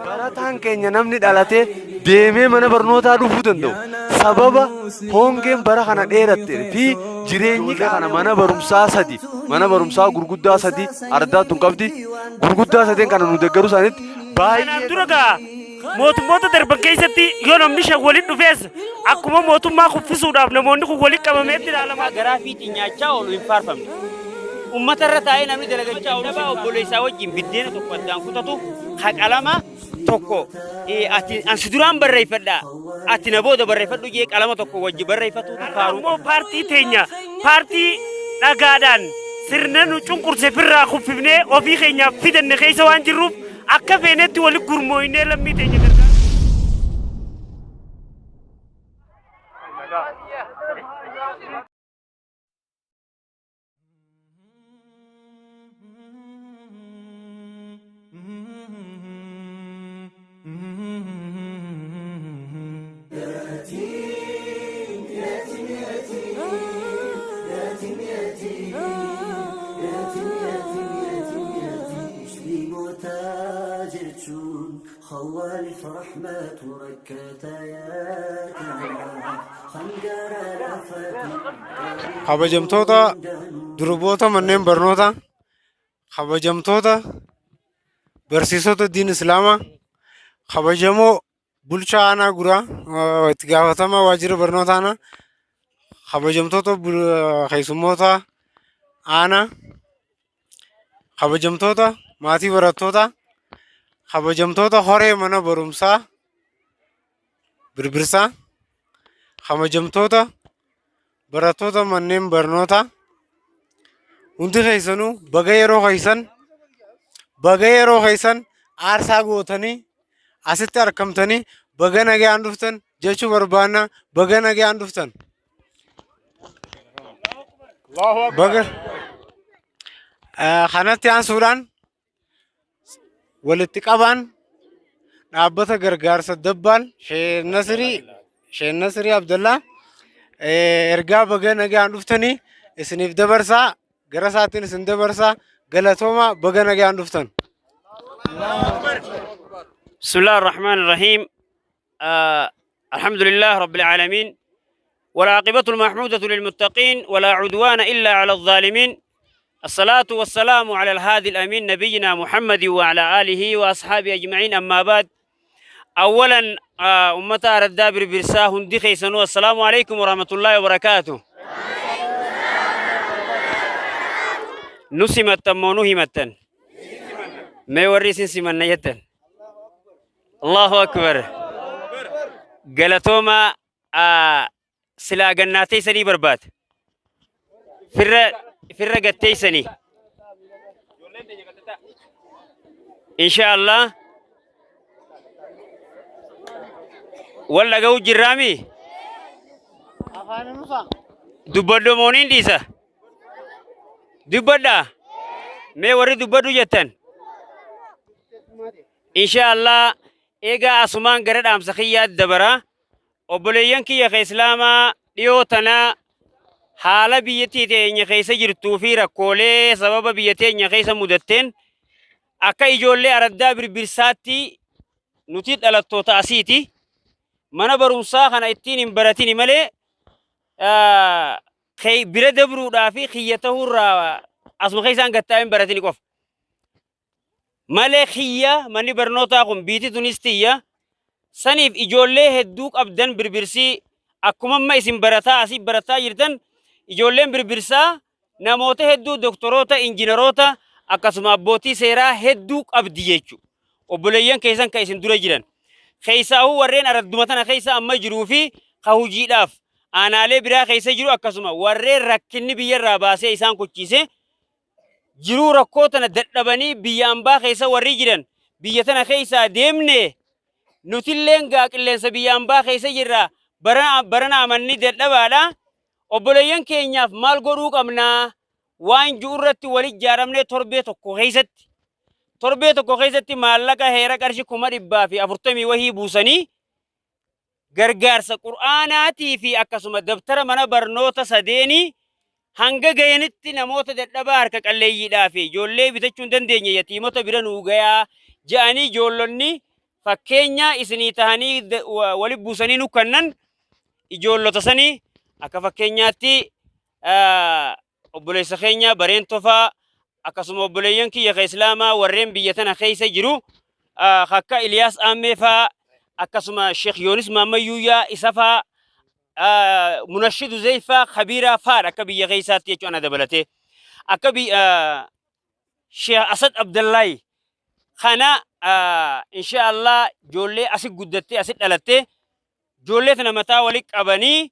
Barataan keenya namni dhalatee deemee mana barnootaa dhufuu danda'u sababa hongeen bara kana dheeratte fi jireenyi kana mana barumsaa sadi mana barumsaa gurguddaa sadi ardaa tun qabdi gurguddaa sadeen kana nu deeggaruu isaaniitti Kanaan baay'ee dura gaa mootummoota darban keessatti yoo namni shan waliin dhufees akkuma mootummaa kuffisuudhaaf namoonni kun waliin qabameetti ilaalamaa garaa fiitiin nyaachaa oolu hin faarfamne. Uummata irra taa'ee namni dalagachaa oolu sin obboleessaa wajjin biddeena tokko addaan kutatu haqalama tokko ati ansi duraan barreeffadha ati na booda barreeffadhu jee qalama tokko wajji barreeffatu faaruu. Ammoo paartii teenya paartii dhagaadhaan sirna nu cunqurse firraa kuffifnee ofii keenyaaf fidanne keessa waan jirruuf akka feenetti walitti gurmooynee lammii teenya gargaara. Kabajamtoota durboota manneen barnootaa, kabajamtoota barsiisota diin islaamaa, kabajamoo bulchaa aanaa guraa, itti gaafatamaa waajjira barnoota aanaa, kabajamtoota keessummoota aanaa, kabajamtoota maatii barattootaa, kabajamtoota horee mana barumsaa Birbirsaa, kabajamtoota barattoota manneen barnootaa hundi keessanuu baga yeroo keessan baga yeroo keessan aarsaa gootanii asitti argamtanii baga nagaan dhuftan jechuu barbaanna baga nagaan dhuftan. Baga kanatti aansuudhaan walitti qabaan dhaabbata gargaarsa dabbaal Sheek Nasirii Sheek Nasirii Abdallaa ergaa baga nagaan dhuftanii isiniif dabarsaa gara isaatiin isin dabarsaa galatoomaa baga nagaan dhuftan. بسم الله الرحمن الرحيم آه الحمد لله رب العالمين والعاقبة المحمودة للمتقين ولا عدوان إلا على الظالمين الصلاة والسلام على الهادي الأمين نبينا محمد وعلى آله وأصحابه أجمعين أما بعد أولا أمة أردابر برسا هندي خيسنو السلام عليكم ورحمة الله وبركاته نسمت مونهمتا ما وريسن سمن يتن Allahu Akbar. Galatooma silaa gannaa teessanii barbaada. Firra firra gatteessanii. Insha Allah. Wal dhaga'uu jirraami? Dubbadhu mooniin dhiisa. Dubbadhaa. Mee warri dubbadhu jettan. Insha Allah eegaa asumaan gara dhaamsa kiyyaatti dabara. Obboleeyyan kiyya ka Islaamaa dhiyoo tana haala biyyattii teenya keessa jirtuu fi rakkoolee sababa biyya teenya keessa mudatteen akka ijoollee araddaa birbirsaatti nuti dhalattoota asiiti. Mana barumsaa kana ittiin hin baratini malee bira dabruudhaa fi kiyya ta'uurraa asuma keessaan gattaa hin baratini qofa. Malee kiyya manni barnootaa kun biiti tunis tiyya. Saniif ijoollee hedduu qabdan birbirsii akkuma amma isin barataa asii barataa jirtan ijoolleen birbirsaa namoota hedduu doktoroota, injiinaroota akkasuma abbootii seeraa hedduu qabdi jechuudha. Obboleeyyan keessan kan isin dura jiran. Keessaahuu warreen aradduma tana keessa amma jiruu fi ka hojiidhaaf aanaalee biraa keessa jiru akkasuma warreen rakkinni biyyarraa baasee isaan kuchiise jiruu rakkoo tana dadhabanii biyya ambaa keessa warri jiran biyya tana keessaa deemne nutilleen gaa qilleensa biyya ambaa keessa jirra barana amanni dadhabaadha obboleeyyan keenyaaf maal godhuu qabnaa waan ji'u irratti wal ijaaramnee torbee tokko keessatti maallaqa heera qarshii 440,000 wahii buusanii Gargaarsa Qur'aanaatii fi akkasuma dabtara mana barnoota sadeenii hanga gayanitti namoota dadhabaa harka qalleeyyiidhaa fi ijoollee bitachuu hin dandeenye yatiimota bira nuu gayaa ja'anii ijoollonni fakkeenya isinii tahanii wali buusanii nu kannan ijoollota sanii akka fakkeenyaatti obboleessa keenya Bareen Tofaa akkasuma obboleeyyan kiyya ka Islaamaa warreen biyya tana keessa jiru akka Iliyaas Aammee faa akkasuma Sheekh Yoonis Maammayyuuyyaa isa faa Munashidu Zeeyfaa Kabiiraa faadha akka biyya keessaatti jechuun ana dabalatee akka Sheekh Asad Abdallaayi kana insha Allah ijoollee asi guddattee asi dhalattee ijoollee tana mataa wali qabanii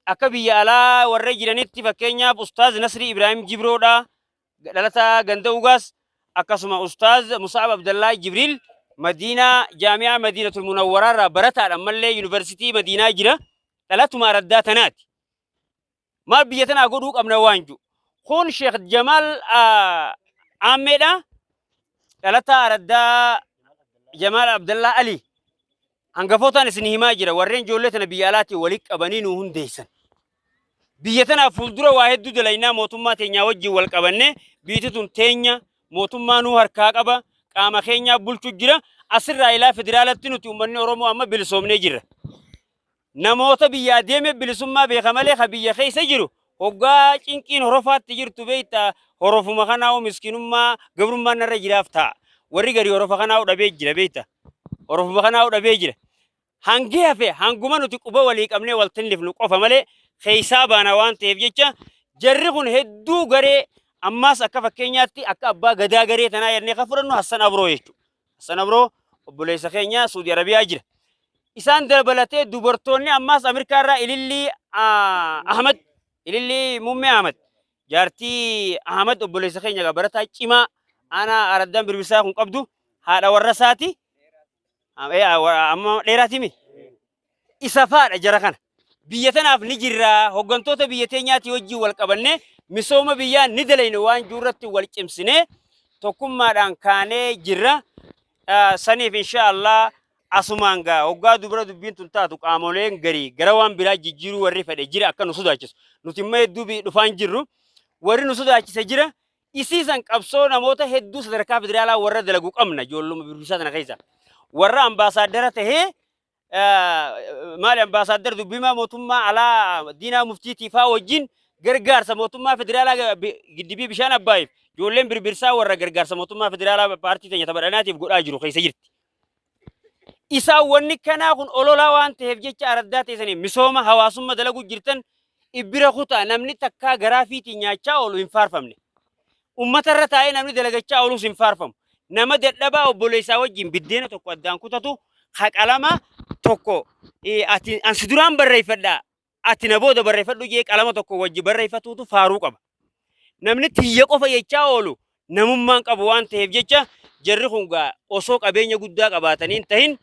akka biyya alaa warra jiranitti fakkeenyaaf Ustaaz Nasrii Ibraahim Jibroodha dhalataa ganda Ugaas akkasuma Ustaaz Musaab Abdallaa Jibriil Madiinaa Jaami'aa Madiinatul Munawwaraa irraa barataadha ammallee Yuunivarsiitii Madiinaa jira dhalatuma araddaa tanaati. Maal biyya tanaa godhuu qabna waan jiru. Kun Sheekh Jamaal Aammeedha. Dhalataa araddaa Jamaal Abdallaa Ali. Hangafootaan isin himaa jira warreen ijoollee tana biyya alaatii walitti qabanii nu hundeessan. Biyya tanaaf fuuldura waa hedduu dalaynaa mootummaa teenyaa wajjin wal qabannee biyyi tun teenya mootummaa nuu harkaa qaba qaama keenyaa bulchu jira asirraa ilaa federaalatti nuti uummanni Oromoo amma bilisoomnee jirra. Namoota biyyaa deeme bilisummaa beeka malee ka biyya keessa jiru hoggaa cinqiin horofaatti jirtu beekta horofuma kanaa'u miskiinummaa gabrummaan narra jiraaf ta'a. Warri garii horofa kanaa'u dhabee jira beekta. Horofuma kanaa'u dhabee jira. Hangi hafe hanguma nuti quba walii qabnee wal tillifnu qofa malee keessaa baana waan ta'eef jecha jarri kun hedduu garee ammaas akka fakkeenyaatti akka abbaa gadaa garee tanaa jennee kan fudhannu Hassan Abroo jechuudha. Hassan Abroo obboleessa keenya Suudi Arabiyaa jira. Isaan dabalatee dubartoonni ammaas Ameerikaa irraa Ilillii Ahmad, Ilillii Muummee Ahmad, jaartii Ahmad obboleessa keenya barataa cimaa aanaa araddaan birbirsaa kun qabdu haadha warra isaati. Amma dheeraati mi? Isa faadha jara kana. Biyya tanaaf ni jirra hoggantoota biyya teenyaatii wajjin wal qabannee misooma biyyaa ni dalayna waan jiru irratti wal cimsinee tokkummaadhaan kaanee jirra. Saniif insha Allah asumaan gaa hoggaa dubara dubbiin tun taatu qaamoleen garii gara waan biraa jijjiiruu warri fedhe jira akka nu sodaachisu. Nuti immoo hedduu dhufaan jirru warri nu sodaachise jira. Isiisan qabsoo namoota hedduu sadarkaa federaalaa warra dalagu qabna ijoolluma birbirsaa tana keessa. Warra ambaasaaddara tahee maali ambaasaaddar dubbimaa mootummaa alaa Diinaa Muftiitii faa wajjin gargaarsa mootummaa federaalaa giddibii bishaan Abbaayiif ijoolleen birbirsaa warra gargaarsa mootummaa federaalaa paartii teenya tapha godhaa jiru keessa jirti. Isaan wanni kanaa kun ololaa waan ta'eef jecha araddaa teessanii misooma hawaasummaa dalaguu jirtan ibbira kutaa namni takkaa garaa fiitiin nyaachaa oolu hin faarfamne. Ummata irra taa'ee namni dalagachaa oolus hin faarfamu. Nama dadhabaa obboleessaa wajjin biddeena tokko addaan kutatu qalama tokko ati ansi duraan barreeffadhaa ati na booda barreeffadhu jee qalama tokko wajji barreeffatuutu faaruu qaba. Namni tiyya qofa jechaa oolu namummaan qabu waan ta'eef jecha jarri kun gaa osoo qabeenya guddaa qabaatanii hin tahin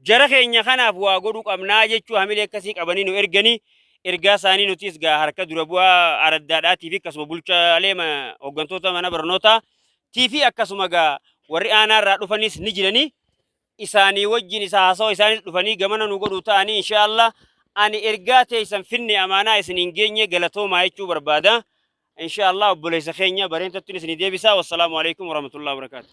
jara keenya kanaaf waa godhuu qabnaa jechuu hamilee akkasii qabanii nu erganii ergaa isaanii nutis gaa harka dura bu'aa araddaadhaatii fi akkasuma bulchaalee hooggantoota mana barnootaa tii fi akkasuma gaa warri aanaarraa dhufanis ni jiranii isaanii wajjin isa haasawa isaanis dhufanii gamana nu godhuu ta'anii insha Allah ani ergaa teessan finne amaanaa isin hin geenye galatoomaa jechuu barbaada. Insha Allah obboleessa keenya bareentattiin isinii deebisa. Wassalaamu alaikum warahmatullahi wabarakatuh.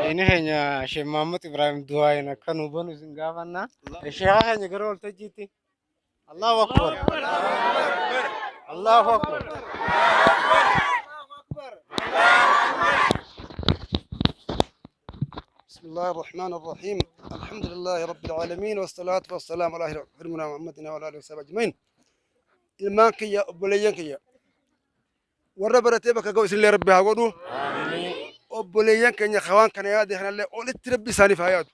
Inni keenya Sheekh Muhammad Ibrahim du'aayin akka nu banu isin gaafanna. Sheekha keenya gara waltajjiitti. Allahu Akbar. Allahu Akbar. بسم الله الرحمن الرحيم الحمد لله رب العالمين والصلاة والسلام على خيرنا محمد وعلى آله وصحبه أجمعين ilmaan kiyya obboleeyyan kiyya warra baratee bakka ga'u isinillee rabbi haa godhu obboleeyyan keenya ka waan kana yaade kanallee olitti rabbi isaaniif haa yaadu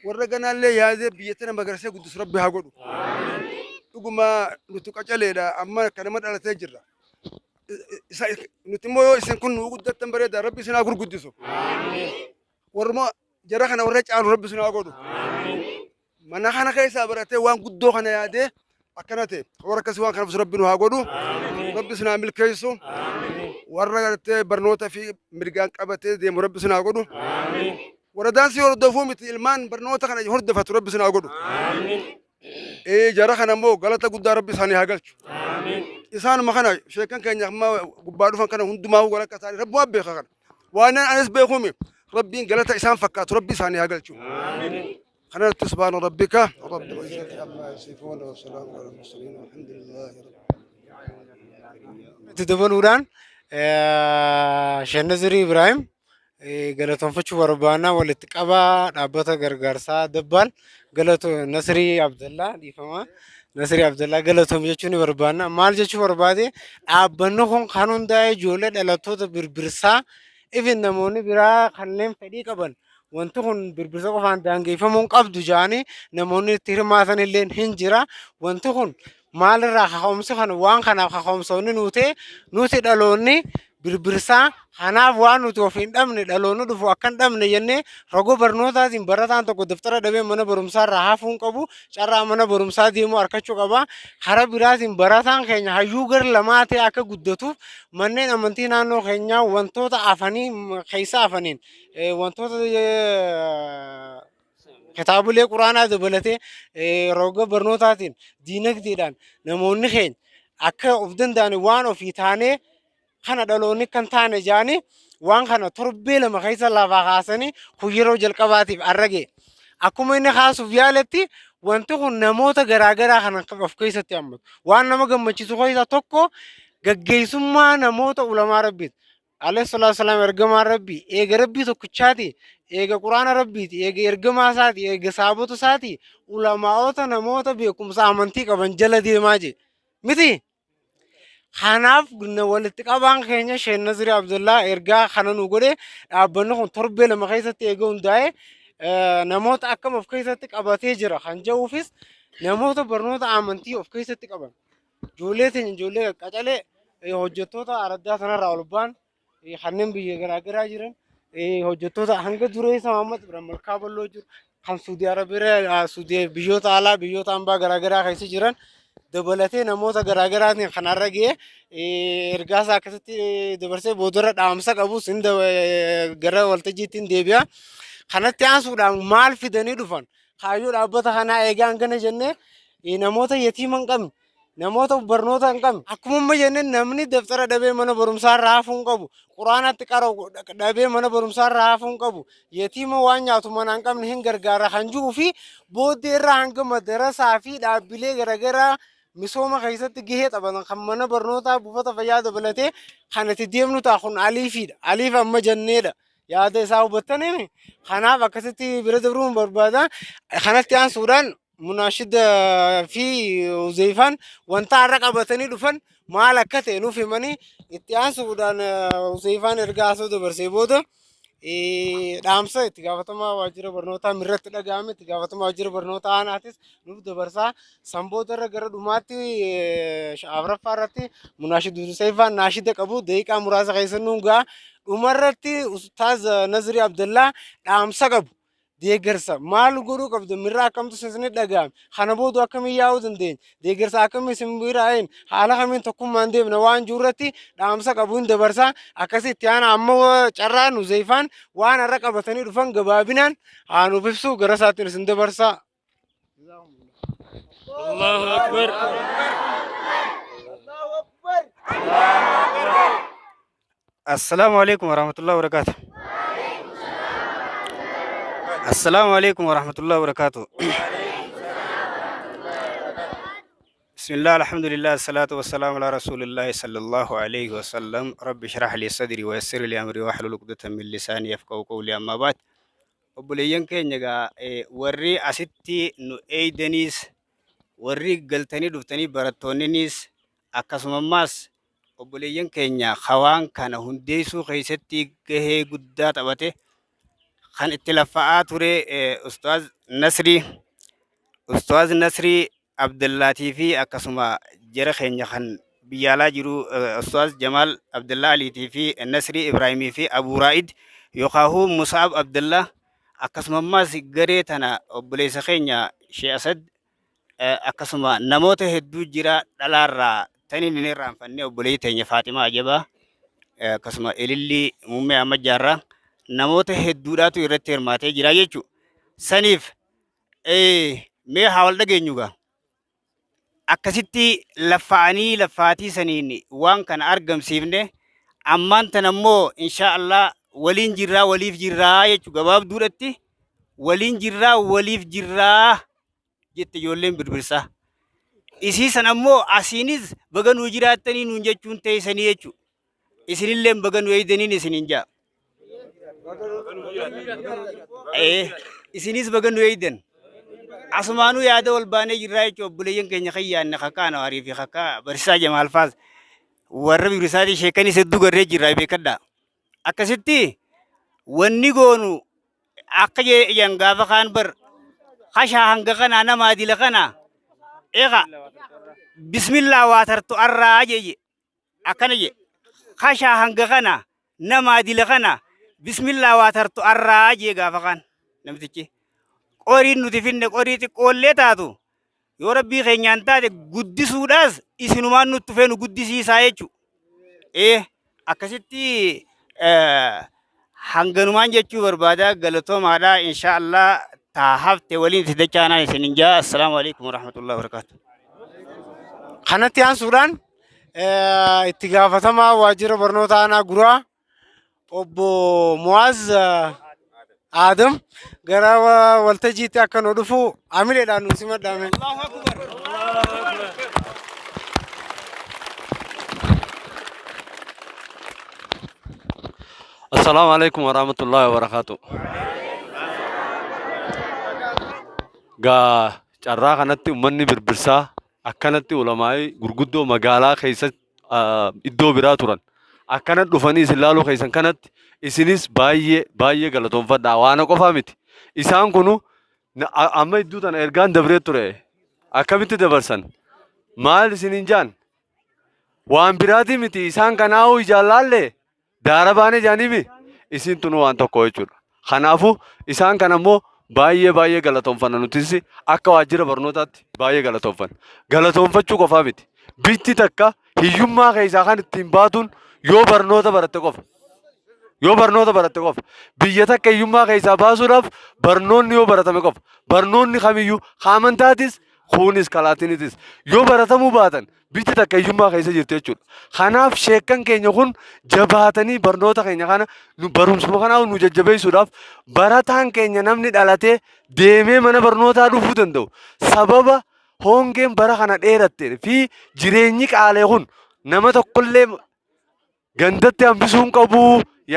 warra ganaallee yaadee biyya tana magarsee guddisu rabbi haa godhu dhuguma nuti qacaleedha amma kanama dhalatee jirra isa nuti immoo yoo isin kun nu guddattan bareeda rabbi isin haa gurguddisu warruma jara kana warra caalu rabbi isin haa godhu mana kana keessaa baratee waan guddoo kana yaadee akkana ta'e warra akkasii waan kanaaf rabbi nu haa godhu rabbi isin haa milkeessu warra gartee barnoota fi mirgaan qabatee deemu rabbi isin haa godhu. Warra daansii hordofuu miti ilmaan barnoota kana hordofatu Rabbi isin haa godhu. Ee jara kana immoo galata guddaa Rabbi isaanii haa galchu. Isaanuma kana sheekan keenya amma gubbaa dhufan kana hundumaa warra akka isaanii Rabbi waan beeka kana. Waan anis beekuumi Rabbiin galata isaan fakkaatu Rabbi isaanii haa galchu. Kanarratti subhaana rabbika rabbil izzati amma yasifuun wa salaamun alal mursaliin walhamdulillahi rabbil Itti dabaluudhaan Sheekh Nazirii Ibraahim galatoonfachuu barbaanna walitti qabaa dhaabbata gargaarsaa Dabbaal galato Nasrii Abdallaa dhiifama Nasrii Abdallaa galatoom jechuu ni barbaanna. Maal jechuu barbaade dhaabbanni kun kan hundaa'e ijoollee dhalattoota birbirsaa ifin namoonni biraa kanneen fedhii qaban wanti kun birbirsa qofaan daangeffamuu hin qabdu jedhanii namoonni itti hirmaatan illee hin jira. Wanti kun maalirraa kaka'umsi kan waan kanaaf kaka'umsoonni nuu ta'e nuti dhaloonni birbirsaa kanaaf waan nuti of hin dhabne dhaloonni dhufu akka hin dhabne jennee rogoo barnootaatiin barataan tokko daftara dhabee mana barumsaa irraa hafuu hin qabu carraa mana barumsaa deemuu argachuu qaba. Karaa biraatiin barataan keenya hayyuu gar lamaa ta'e akka guddatuuf manneen amantii naannoo keenyaa wantoota afanii keessa afaniin wantoota kitaabilee quraanaa dabalatee roga barnootaatiin diinagdeedhaan namoonni keenya akka of danda'an waan ofii taanee kana dhaloonni kan taane jedhanii waan kana torbee 2 keessa lafaa kaasanii kun yeroo jalqabaatiif arrage. Akkuma inni kaasuuf yaaletti wanti kun namoota garaagaraa kana of keessatti hammatu. Waan nama gammachiisu keessaa tokko gaggeessummaa namoota ulamaa rabbiiti. Alayhi salaatu wasalaam ergamaan Rabbii eega Rabbii tokkichaati eega quraana Rabbiiti eega ergamaa isaati eega saabota isaati ulamaa'ota namoota beekumsa amantii qaban jala deemaa jee miti. Kanaaf walitti qabaan keenya Sheek Nazirii Abdullaa ergaa kana nu godhe dhaabbanni kun torbee 2 keessatti eega hundaa'e namoota akkam of keessatti qabatee jira kan jedhuufis namoota barnoota amantii of keessatti qaban ijoollee teenya ijoollee qaqqacalee hojjettoota araddaa sanarraa ol ba'an kanneen biyya garaagaraa jiran hojjettoota hanga dureessa Mahammad Ibrahim Malkaa Balloo jiru kan Suudii Arabiyaa Suudii biyyoota alaa biyyoota hambaa garaagaraa keessa jiran dabalatee namoota garaagaraatiin kan har'a ga'e ergaa isaa akkasitti dabarsee boodarra dhaamsa qabus hin gara waltajjiitti hin deebi'a. Kanatti aansuudhaan maal fidanii dhufan kaayyoo dhaabbata kanaa eegaa hangana jennee namoota yatiima hin qabne namoota barnoota hin qabne akkuma amma jenne namni daftara dhabee mana barumsaa irraa hafuu hin qabu quraanatti qara'u dhabee mana barumsaa irraa hafuu hin qabu yatiima waan nyaatu mana hin qabne hin gargaara kan jiru fi booddee irraa hanga madarasaa fi dhaabbilee garaagaraa misooma keessatti gahee taphatan kan mana barnootaa buufata fayyaa dabalatee kan itti deemnu ta'a kun aliifiidha aliif amma jenneedha. Yaada isaa hubattanii kanaaf akkasitti bira dabruun barbaada. Kanatti aansuudhaan Munaashida fi Huzeyfaan wanta har'a qabatanii dhufan maal akka ta'e nuuf himanii itti aansuudhaan Huzeyfaan erga haasoo dabarsee booda dhaamsa itti gaafatamaa waajjira barnootaa mirratti dhaga'ame itti gaafatamaa waajjira barnootaa aanaatis nuuf dabarsaa san booda irra gara dhumaatti afraffaa irratti Munaashid Huzeyfaan naashida qabu daqiiqaa muraasa keessa nuun ga'a dhumarratti Ustaaz Nazrii Abdallaa dhaamsa qabu deeggarsa maal godhuu qabdu mirra akkamtu isin dhaga'ame kana booda akkamiin yaa'uu dandeenya deeggarsa akkamii isin bira ayin haala kamiin tokkummaan deemna waan jiru irratti dhaamsa qabu hin dabarsa akkasii itti aana amma carraan Huzeyfaan waan har'a qabatanii dhufan gabaabinaan haa nuuf ibsu gara isaattiin isin dabarsa. Allahu Akbar. Assalaamu alaikum warahmatullahi wabarakatuh. Assalaamu alaikum warahmatullahi wabarakatuh. Bismillah, alhamdulillah, salatu wassalamu ala rasulillahi sallallahu alayhi wasallam. Rabbi shrah li sadri wa yassir li amri wa hlul uqdatan min lisani yafqahu qawli amma ba'd. Obboleeyyan keenya egaa warri asitti nu eeydaniis warri galtanii dhuftanii barattoonninis akkasuma ammaas obboleeyyan keenya ka waan kana hundeessuu keessatti gahee guddaa taphate kan itti laffa'aa ture Ustaaz Nasrii Ustaaz Nasrii Abdallaatii fi akkasuma jara keenya kan biyya alaa jiru Ustaaz Jamaal Abdallaa Aliitii fi Nasrii Ibraahimii fi Abuu Raa'id yookaahuu Musaab Abdallaa akkasuma ammaas garee tana obboleessa keenya Shee Asad akkasuma namoota hedduu jira dhalaarraa taniin hin irraanfanne obboleettii teenya Faaximaa Ajabaa akkasuma Ilillii Muummee Ahmad Jaarraa Namoota hedduudhaatu irratti hirmaatee jira jechuudha. Saniif mee haa wal dhageenyu gaa. Akkasitti laffa'anii laffaatii saniin waan kana argamsiifne ammaan tana immoo inshaa Allah waliin jirraa waliif jirraa jechuu gabaabduudhatti waliin jirraa waliif jirraa jette ijoolleen birbirsaa. Isii san ammoo asiinis baga nuu jiraattanii nuun jechuun teessanii jechuudha. Isinilleen baga nu eeydaniin isiniin jaa. Ee, isinis baga nu eeydan. Asumaanuu yaada wal baanee jirraa jechuudha obboleeyyan keenya kan yaadne kakkaa Anwaarii fi kakkaa Barsiisaa Jamaal faas warra birbisaatii sheekanis hedduu garree jirraa beekadhaa. Akkasitti wanni goonu akka jedhan gaafa kaan bar kashaa hanga kanaa nama adila kana eega bismillaa waa tartu arraa jee akkana jee kashaa hanga kana nama adila kana bismillaa waa tartu arraa jee gaafa kaan namtichi qoriin nuti finne qorii xiqqoollee taatu yoo rabbii keenyaan taate guddisuudhaas isinumaan nutti dhufee nu guddisiisaa jechuudha. Ee akkasitti hanganumaan jechuu barbaada galatoomaadha insha Allah taa hafte waliin itti dachaanaan isinin jaa assalaamu alaikum warahmatullahi wabarakaatu. Kanatti aansuudhaan itti gaafatamaa waajjira barnoota aanaa guraa obbo Mu'aaz Aadam gara waltajjiitti akka nu dhufu amileedhaan nu simadhaame. Assalaamu alaikum warahmatullahi wabarakatuh. Gaa carraa kanatti uummanni birbirsaa akkanatti ulamaa'ii gurguddoo magaalaa keessa iddoo biraa turan akkana dhufanii isin laaluu keessan kanatti isinis baay'ee baay'ee galatoonfadha waana qofaa miti isaan kunu amma iddoo tana ergaan dabree ture akkamitti dabarsan maal isiniin jaan waan biraatii miti isaan kanaa'uu ijaan laallee Daara baane jaaniimi isiin tunu waan tokko jechuudha. Kanaafuu isaan kana immoo baay'ee baay'ee galatoonfanna nutis akka waajjira barnootaatti baay'ee galatoonfanna. Galatoonfachuu qofaa miti. Biyyi takka hiyyummaa keessaa kan ittiin baatuun yoo barnoota baratte qofa. Yoo barnoota baratte qofa. Biyya takka hiyyummaa keessaa baasuudhaaf barnoonni yoo baratame qofa. Barnoonni kamiyyuu ka amantaatis kuunis kalaatinitis yoo baratamuu baatan biyyi takka hiyyummaa keessa jirti jechuudha. Kanaaf sheekkan keenya kun jabaatanii barnoota keenya kana nu barumsuma kanaa nu jajjabeessuudhaaf barataan keenya namni dhalatee deemee mana barnootaa dhufuu danda'u sababa hongeen bara kana dheeratte fi jireenyi qaalee kun nama tokkollee gandatti hambisuu hin qabu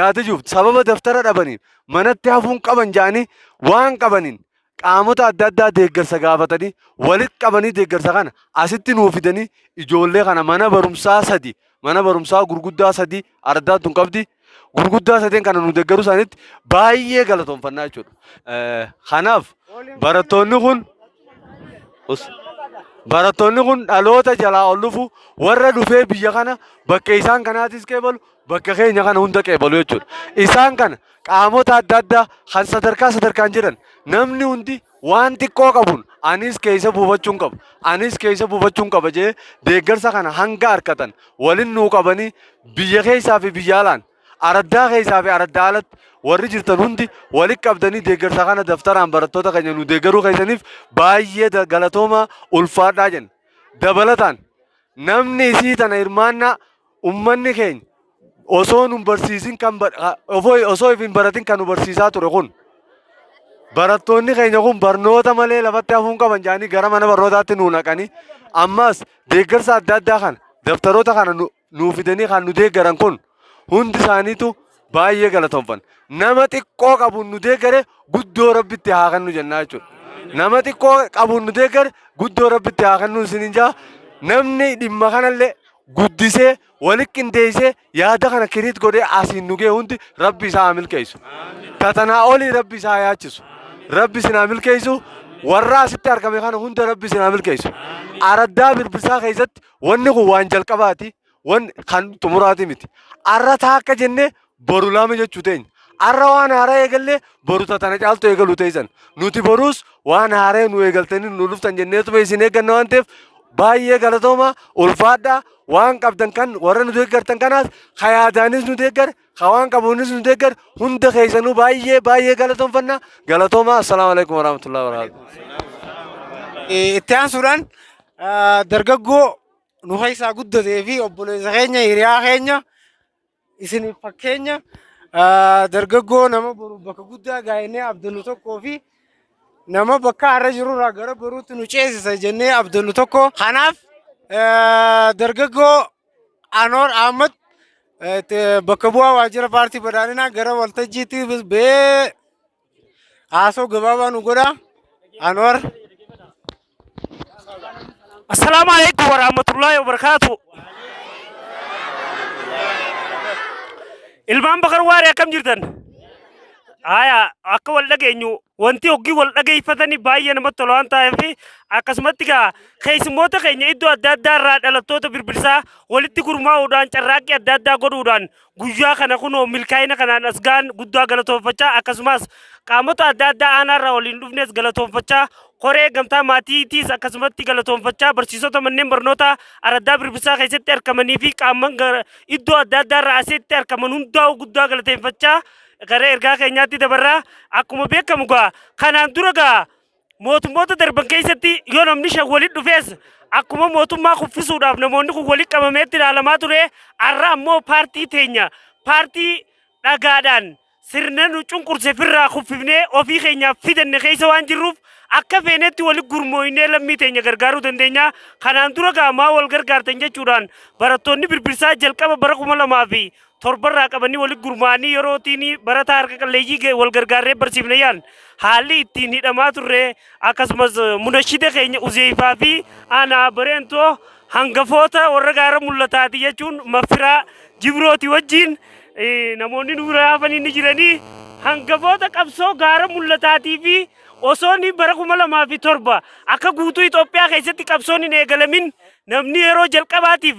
yaada jiruuf sababa daftara dhabaniif manatti hafuu hin qaban jedhanii waan qabaniin qaamota adda addaa deeggarsa gaafatanii walitti qabanii deeggarsa kana asitti nuu fidanii ijoollee kana mana barumsaa sadi mana barumsaa gurguddaa sadi ardaan tun qabdi gurguddaa sadeen kana nu deeggaruu isaaniitti baay'ee galatoomfannaa jechuudha. Kanaaf barattoonni kun Barattoonni kun dhaloota jalaa ol dhufu warra dhufee biyya kana bakka isaan kanaatis qeebalu bakka keenya kana hunda qeebalu jechuudha. Isaan kana qaamota adda addaa kan sadarkaa sadarkaan jiran namni hundi waan xiqqoo qabuun anis keessa buufachuun qaba anis keessa buufachuun qaba jee deeggarsa kana hanga harkatan walin nuu qabanii biyya keessaa fi biyya alaan Araddaa keessaa fi araddaa alatti warri jirtan hundi walitti qabdanii deeggarsa kana daftaraan barattoota keenya nu deeggaruu keessaniif baay'ee galatoomaa ulfaadhaa jenna. Dabalataan namni isii tana hirmaannaa ummanni keenya osoo nu barsiisin kan osoo if hin baratin kan nu barsiisaa ture kun barattoonni keenya kun barnoota malee lafatti hafuun qaban jedhanii gara mana barnootaatti nu naqanii ammas deeggarsa adda addaa kana daftaroota kana nuu fidanii kan nu deeggaran kun hundi isaaniitu baay'ee galatoomfan. Nama xiqqoo qabuun nu deeggare guddoo rabbitti haa kennu jennaa jechuudha. Nama xiqqoo qabuun nu deeggare guddoo rabbitti haa kennu isiniin jaa. Namni dhimma kanallee guddisee walitti qindeessee yaada kana kiriit godhee asiin nu ga'e hundi rabbi isaa haa milkeessu. Tatanaa olii rabbi isaa haa yaachisu. Rabbi isin haa milkeessu. Warra asitti argame kana hunda rabbi isin haa milkeessu. Araddaa birbirsaa keessatti Wanni kun waan jalqabaati, wan kan xumuraati miti. Arra taakka jennee boru lama jechuu teenya. Arra waan haaraa eegallee boru tatana caaltu eegaluu teessan. Nuti boruus waan haaraa nu eegaltanii nu dhuftan jenneetuma isin eegganna waan ta'eef Baay'ee galatooma, ulfaadhaa. Waan qabdan kan warra nu deeggartan kanaas, ka yaadaanis nu deeggare, ka waan qabuunis nu deeggare, hunda keessanuu baay'ee baay'ee galatoomfanna. Galatooma. Assalaamu alaikum warahmatullahi wabarakatuh. Itti aansuudhaan dargaggoo nu keessaa guddatee fi obboleessa keenya, hiriyaa keenya, isiniif fakkeenya, dargaggoo nama boru bakka guddaa gaa'inee abdannu tokkoo fi nama bakka har'a jirurraa gara boruutti nu ceesisa jennee abdannu tokko. Kanaaf dargaggoo Anoor Ahmad bakka bu'aa waajjira paartii badhaadhinaa gara waltajjiitti ba'ee haasoo gabaabaa nu godha. Anwar. Assalaamu alaikum warahmatullahi wabarakatuh. Ilmaan Bakar Waaree, akkam jirtan? Haya, akka wal dhageenyu, wanti hoggii wal dhageeffatanii baay'ee namatti tola waan ta'eef, akkasumatti gaa keessummoota keenya iddoo adda addaa irraa dhalattoota Birbirsaa walitti gurmaa'uudhaan, carraaqqii adda addaa godhuudhaan guyyaa kana kunoo milkaa'ina kanaan as ga'an guddaa galatoonfachaa, akkasumas qaamota adda addaa aanaa irraa waliin dhufnes galatoonfachaa, koree gamtaa maatiitiis akkasumatti galatoonfachaa, barsiisota manneen barnootaa araddaa Birbirsaa keessatti argamanii fi qaamman iddoo adda addaa irraa asitti argaman hundaa'u guddaa galateeffachaa gara ergaa keenyaatti dabarraa. Akkuma beekamu gaa kanaan dura gaa mootummoota darban keessatti yoo namni shan walitti dhufees akkuma mootummaa kuffisuudhaaf namoonni kun walitti qabameetti ilaalamaa ture. Har'a ammoo paartii teenya, paartii dhagaadhaan sirna nu cunqurse firraa kuffifnee ofii keenyaaf fidanne keessa waan jirruuf, akka feenetti walitti gurmooynee lammii teenya gargaaruu dandeenya. Kanaan dura gaa maa wal gargaartan jechuudhaan barattoonni Birbirsaa jalqaba bara 2007rraa qabanii walitti gurmaa'anii yerootiin barataa harka qalleeyyii wal gargaarree barsiifne yaan haalli ittiin hidhamaa turre, akkasumas munashida keenya Uzeeyfaa fi aanaa Bareentoo hangafoota warra gaara mul'ataati jechuun Mafiraa Jibrooti wajjin namoonni nu bira hafanii ni jiranii, hangafoota qabsoo gaara mul'ataatii fi osoo inni bara 2007 akka guutuu Itoophiyaa keessatti qabsoon hin eegalamin namni yeroo jalqabaatiif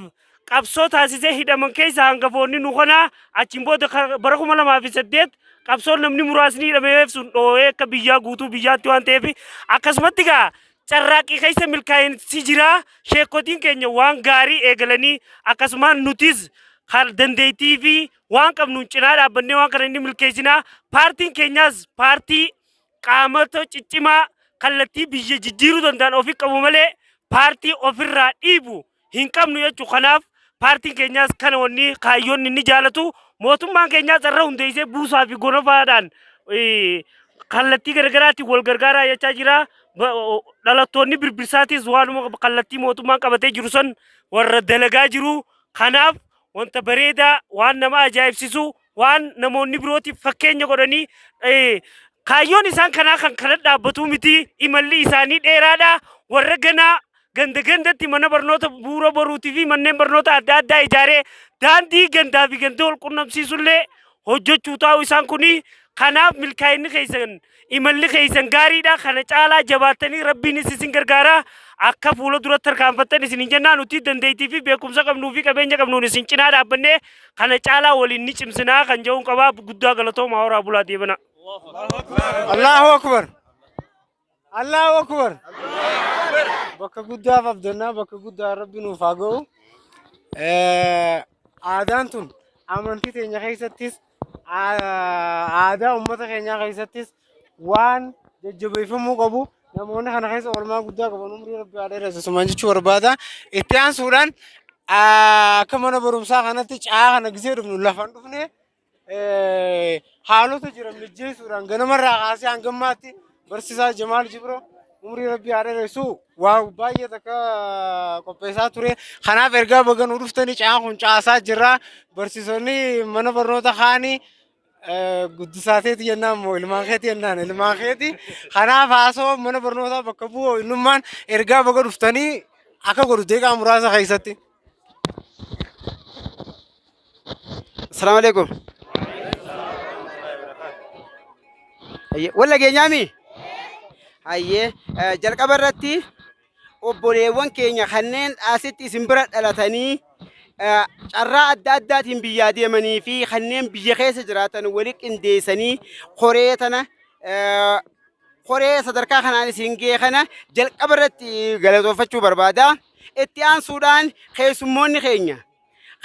qabsoo taasisee hidhaman keessa hangafoonni nu kanaa. Achiin booda bara 2008 qabsoon namni muraasni hidhameef sun dhoo'ee akka biyyaa guutuu biyyaatti waan ta'eef, akkasumatti gaa carraaqqii keessa milkaa'insi jira. Sheekotiin keenya waan gaarii eegalanii, akkasumaan nutis kan dandeettii fi waan qabnuun cinaa dhaabbannee waan kana inni milkeessinaa. Paartiin keenyaas paartii qaamota ciccimaa kallattii biyya jijjiiruu danda'an ofi qabu malee paartii ofirraa dhiibu hin qabnu jechuu. Kanaaf paartiin keenyaas kana wanni kaayyoon inni jaalatu, mootummaan keenyaas irra hundeessee buusaa fi gonofaadhaan kallattii garaagaraatiin wal gargaaraa jechaa jira. Dhalattoonni Birbirsaatis waanuma kallattii mootummaan qabatee jiru san warra dalagaa jiru. Kanaaf wanta bareedaa, waan nama ajaa'ibsiisu, waan namoonni birootiif fakkeenya godhanii, kaayyoon isaan kanaa kan kana dhaabbatu miti. Imalli isaanii dheeraadha. Warra ganaa ganda gandatti mana barnoota Bu'uura Boruutii fi manneen barnoota adda addaa ijaaree daandii gandaa fi ganda wal qunnamsiisullee hojjechuu taa'u isaan kuni. Kanaaf milkaa'inni keessan, imalli keessan gaariidha. Kana caalaa jabaattanii Rabbiinis isin gargaara, akka fuula duratti tarkaanfattan isin hin jennaa. Nuti dandeettii fi beekumsa qabnuu fi qabeenya qabnuun isin cinaa dhaabbannee kana caalaa waliin ni cimsinaa kan jedhuun qabaa. Guddaa galatooma, horaa bulaa, deebana. Allahu Akbar. Allahu Akbar. Bakka guddaaf abdannaa, bakka guddaa Rabbi nuuf haa ga'u. Aadaan tun amantii teenya keessattis, aadaa uummata keenyaa keessattis waan jajjabeeffamuu qabu, namoonni kana keessa oolmaa guddaa qaban umrii Rabbi haa dheeressu sumaan jechuu barbaada. Itti aansuudhaan akka mana barumsaa kanatti caa kana gisee dhufnu lafan dhufne haalota jiran mijjeessuudhaan ganamarraa kaasee hanga ammaatti barsiisaa Jamaal Jibroo umrii Rabbii haa dheeressu waa baay'ee takka qopheessaa ture. Kanaaf ergaa baga nu dhuftanii, caan kun caasaa jirra. Barsiisonni mana barnoota kaanii guddisaateeti jennaan moo ilmaan keeti jennaan, ilmaan keeti. Kanaaf haasoo mana barnootaa bakka bu'u innummaan ergaa baga dhuftanii akka godhu deeqaa muraasa keessatti. Assalamu alaikum. Walla geenyaami? Hayyee, jalqaba irratti obboleewwan keenya kanneen asitti isin bira dhalatanii carraa adda addaatiin biyyaa deemanii fi kanneen biyya keessa jiraatan wali qindeessanii koree tana koree sadarkaa kanaan isin ga'e kana jalqaba irratti galatoonfachuu barbaada. Itti aansuudhaan keessummoonni keenya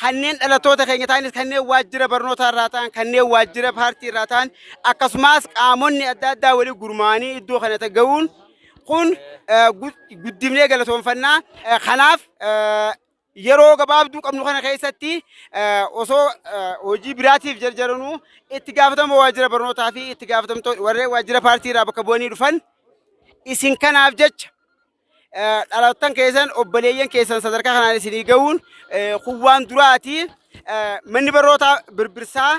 kanneen dhalattoota keenya ta'anis, kanneen waajjira barnootaa irraa ta'an, kanneen waajjira paartii irraa ta'an, akkasumas qaamonni adda addaa walii gurmaa'anii iddoo kana ga'uun kun guddifnee galatoonfannaa. Kanaaf yeroo gabaabduu qabnu kana keessatti osoo hojii biraatiif jarjaranuu itti gaafatama waajjira barnootaa fi itti gaafatamtoota warreen waajjira paartii irraa bakka bu'anii dhufan isin kanaaf jecha dhaloottan keessan, obboleeyyan keessan sadarkaa kanaan isinii ga'uun kun waan duraati. Manni barnootaa Birbirsaa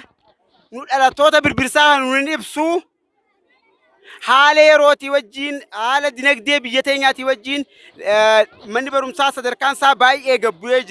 nu dhalattoota Birbirsaa kan nu ibsu haala yerootii wajjin, haala dinagdee biyya teenyaatii wajjin manni barumsaa sadarkaan isaa baay'ee gad bu'ee jira.